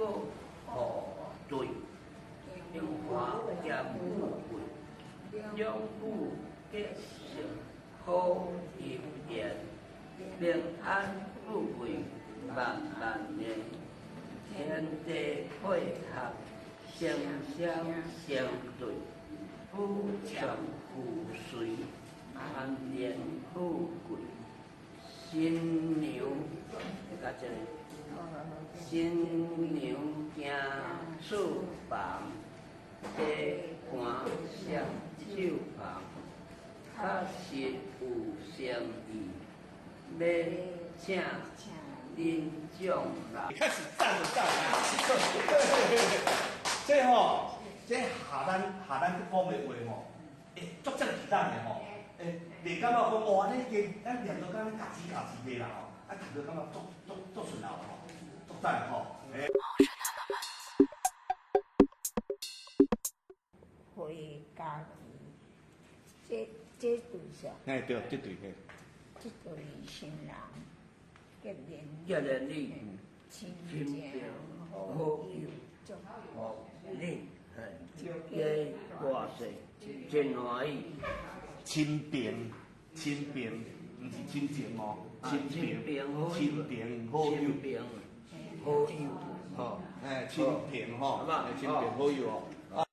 閣互對，榮華兼富貴，兩府結成好姻緣，平安富貴萬萬年，天地配合，雙雙相對，夫唱婦隨，萬年富貴。新娘，甲這個新娘行厝房，茶盤摔酒旁，確實有誠意，欲請恁眾人。開始讚就讚啊！這吼，這下咱下咱講的話吼，會足正自然的吼，會袂感覺講哇，你加咱念到敢若夾字夾字的啦吼，啊讀到感覺足足足順喉吼，足讚吼。欸回家己，這這對啥？哎對，這對嘿。這對新人結連結連理，親親情朋好好友友祝福恁，嘿，這大細真歡喜。親朋，親朋，毋是親情哦，親親朋好友，親朋好友，親朋好友，吼，哎，親朋吼，親朋好友哦。